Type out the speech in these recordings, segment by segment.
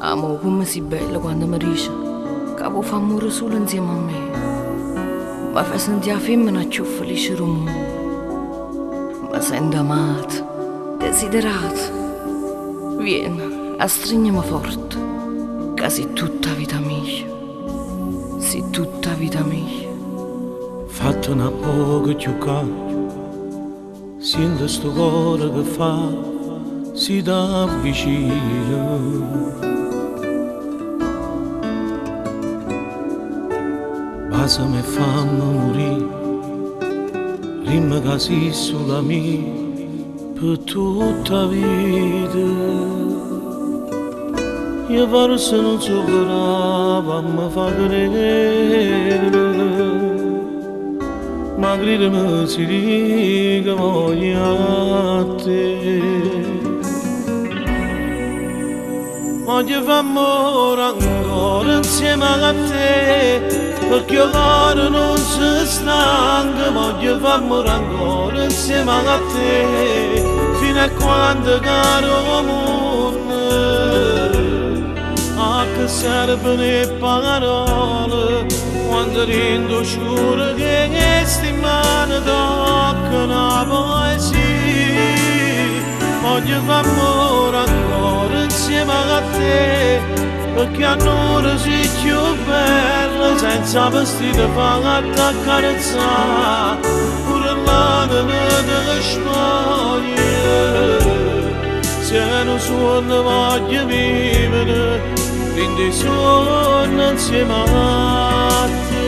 Amò, comme si bella quando me dice ca vuò fa ammore sulo 'nzieme a me. Me fai sentì 'a femmena cchiù felice d' 'o munno. Me sento amata, desiderata. Viene, astrigneme forte, ca si tutta 'a vita mia. Si tutta 'a vita mia. Fatte n'appoco cchiù ccà. Siente stu core che fa si t'avvicino. Vasame e famme murì, dimme ca si sulo 'a mia pe tutta 'a vita. Io forse nun so' bravo a me fa credere. Ma crideme si dico voglio a te. Voglio fa ammore ancora insieme a te, perché 'o core nun se stanca. Voglio fa ammore ancora insieme a te, fino a quando cade 'o munno. A che servono 'e parole quando dint' 'o scuro chesti mmane toccano 'a poesia. Voglio fa ammore ancora insieme a te, perché annura si cchiù bella senza vestito fatta accarezzà, pure l'anema te spoglia. Si è nu suonno voglio vivere dint' 'e suonne insieme a te.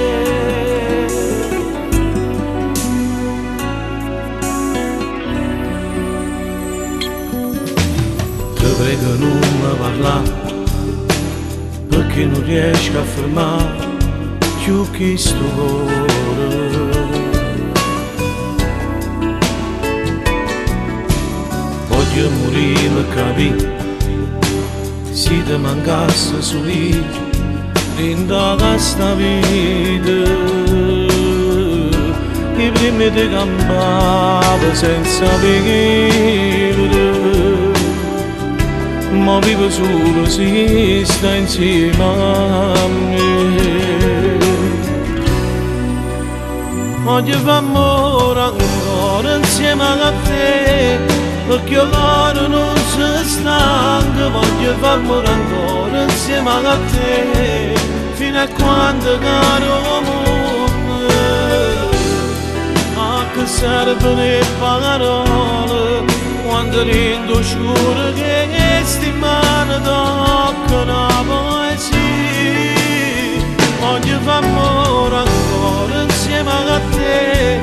Te prego nun me parlà, pecché nun riesco a fermà cchiù chistu core. Voglio murì pe capì si te mancasse sul io dint' a sta vita. I' primma 'e te campavo senza vivere, mo vivo sulo si stai insieme a me. Voglio fa ammore ancora insieme a te, perché 'o core nun se stanca. Voglio fa ammore ancora insieme a te, fino a quando cade 'o munno. A che servono 'e parole quando dint' 'o scuro chesti mmane toccano 'a poesia. Voglio fa ammore ancora insieme a te,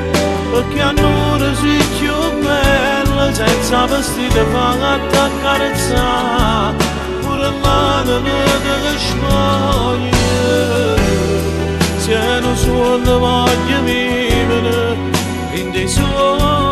perché annura si cchiù bella senza vestito fatta accarezzà, pure l'anema te spoglia. Si è nu suonno voglio vivere dint' 'e suonne.